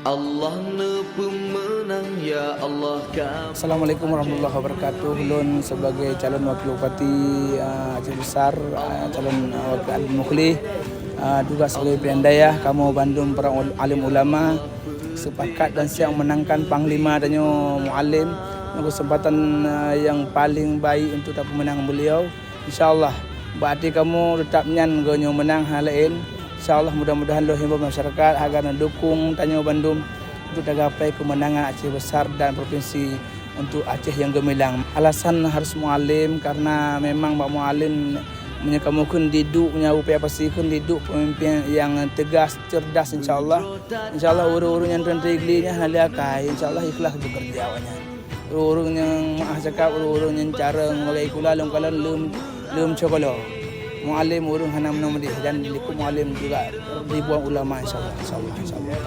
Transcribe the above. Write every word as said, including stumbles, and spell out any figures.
Allah neupeumeunang, ya Allah, ka. Assalamualaikum warahmatullahi wabarakatuh. Lôn sebagai calon wakil bupati, ah, Aceh Besar, ah, calon, ah, wakil Alim Mukhlih, ah, tugas sebagai pimpinan dayah, kamoe bandum para ul-, alim ulama sepakat dan siap memenangkan panglima tanyoe Mualem. Nyoe keuseumpatan, ah, nyang paleng baik untuk tapeumeunang beliau. Insya Allah, bak até kamoe teutap nyan geuh nyoe meunang hana laén. Insya Allah, mudah-mudahan lôn himbau masyarakat agar neudukong tanyoe bandum untuk tagapai keumeunangan Aceh Besar dan provinsi untuk Aceh nyang geumilang. Alasan harus Mualem karena memang bak Mualem meunyoe kamoe kheun diduek, meunyoe upaya pasi kheun diduek pemimpin nyang tegas, cerdas insya Allah. Insya Allah ureuëng-ureuëng nyang teuntri gli nyan hana lé akai, insya Allah ikhlas bekerja awaknyan. Ureuëng nyang maah cakap, ureuëng nyang carông bagai kula lôn kalon lom, lom cokolo. Mualem ureuëng hana meunoe meudeh dan likot Mualem juga ribuan ulama insya Allah, insya Allah, insya Allah.